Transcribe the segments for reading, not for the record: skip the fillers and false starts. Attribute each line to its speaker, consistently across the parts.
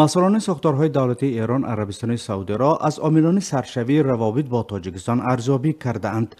Speaker 1: Масъулони сохторҳои давлатии Эрон Арабистони Саудиро аз омилони саршавии равобит бо Тоҷикистон арзёбӣ кардаанд.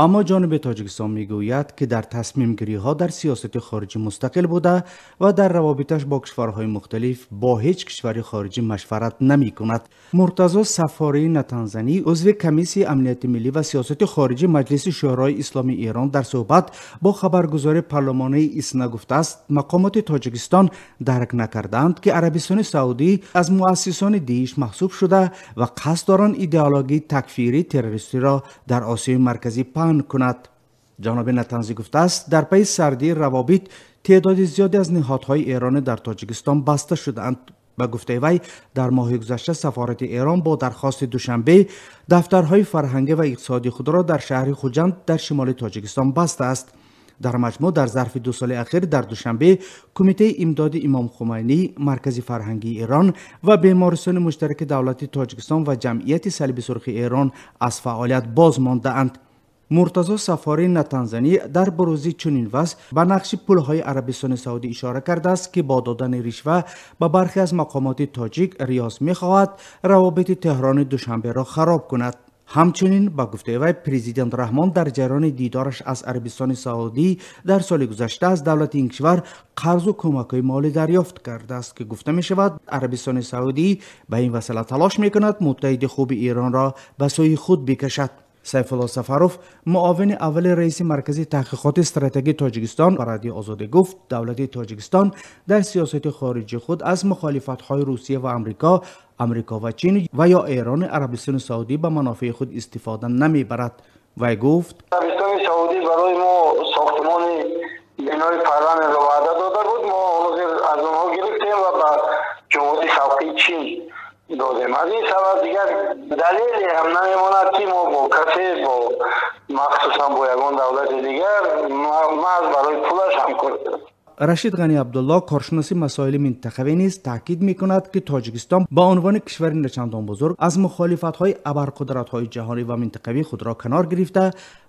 Speaker 1: Аммо ҷониби Тоҷикистон мегӯяд, ки дар тасмимгириҳо дар сиёсати хориҷӣ мустақил буда ва дар равобиташ бо кишварҳои мухталиф бо ҳеҷ кишвари хориҷӣ машварат намекунад. Муртазо Сафории Натанзанӣ, узви Комиссияи амнияти миллӣ ва сиёсати хориҷӣ Маҷлиси Шӯрои Исломии Эрон, дар суҳбат бо хабаргузори парлумонии ИСНА гуфтааст, мақомоти Тоҷикистон дарк накардаанд, ки Арабистони Саудӣ аз муассисони Дииш маҳсуб шуда ва қасд доранд идеологияи такфирии террористиро дар Осиёи Марказӣ паҳн кунад. Ҷаноби Натанзӣ гуфтааст, дар пайи сардии равобит теъдоди зиёде аз ниҳодҳои эронӣ дар Тоҷикистон баста шудаанд. Ба гуфтаи вай, дар моҳи гузашта сафорати Эрон бо дархости Душанбе дафтарҳои фарҳангӣ ва иқтисодии худро дар шаҳри Хуҷанд дар шимоли Тоҷикистон бастааст. Дар маҷмӯъ дар зарфи 2 соли ахир дар Душанбе Кумитаи имдоди Имом Хумайнӣ, Маркази фарҳангии Эрон ва бемористони муштараки давлати Тоҷикистон ва Ҷамъияти Салиби Сурхи Эрон аз фаъолият боз мондаанд. Муртазо Сафории Натанзанӣ дар бурӯзи чунин вазъ ба нақши пулҳои Арабистони Саудӣ ишора кардааст, ки бо додани ришва ба бархе аз мақомоти тоҷик Риёз мехоҳад равобити Теҳрони Душанберо хароб кунад. Ҳамчунин ба гуфтаи вай, президент Раҳмон дар ҷараёни дидораш аз Арабистони Саудӣ дар соли гузашта аз давлати ин кишвар қарзу кӯмакҳои молӣ дарёфт кардааст, ки гуфта мешавад, Арабистони Саудӣ ба ин васила талош мекунад муттаҳиди хуби Эронро ба сӯи худ бикашад. Сайфулло Сафаров, муовини аввали раиси Маркази таҳқиқоти стратегии Тоҷикистон, ба Радиои Озодӣ гуфт, давлати Тоҷикистон дар сиёсати хориҷии худ аз мухолифатҳои Русия ва Амрико, Амрико ва Чин ва ё Эрони Арабистони Саудӣ ба манофеи худ истифода намебарад. Вай гуфт:
Speaker 2: Арабистони Саудӣ барои мо сохтмони бинои парламентро ваъда дода буд. Мо ҳозир аз онҳо гирифтем ва ба Ҷумҳурии Халқии Чин додем. Аз ин сабаб дигар далеле ҳам намемонад, ки мо бо касе, бо махсусан бо ягон давлати дигар маҳз барои пулаш ҳамкорӣ кунем.
Speaker 1: Рашид Ғани Абдулло, коршиноси масоили минтақавӣ, низ таъкид мекунад, ки Тоҷикистон ба унвони кишвари начандон бузург аз мухолифатҳои абарқудратҳои ҷаҳонӣ ва минтақавӣ худро канор гирифта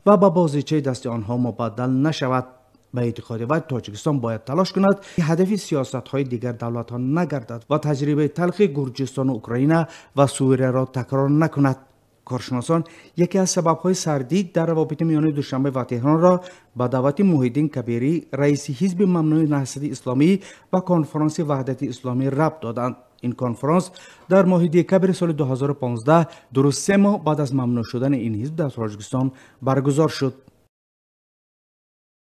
Speaker 1: ва ба бозичаи дасти онҳо мубаддал нашавад. Ба эътиқоди вай, Тоҷикистон бояд талош кунад, ки ҳадафи сиёсатҳои дигар давлатҳо нагардад ва таҷрибаи талхи Гурҷистону Украина ва Сурияро такрор накунад. Коршиносон яке аз сабабҳои сардӣ дар равобити миёни Душанбе ва Теҳронро ба даъвати Муҳиддин Кабирӣ, раиси ҳизби мамнӯи Наҳзати Исломӣ, ба конфронси Ваҳдати Исломӣ рабт доданд. Ин конфронс дар моҳи декабри соли 2015, дуруст 3 моҳ баъд аз мамнӯъ шудани ин ҳизб дар Тоҷикистон, баргузор шуд.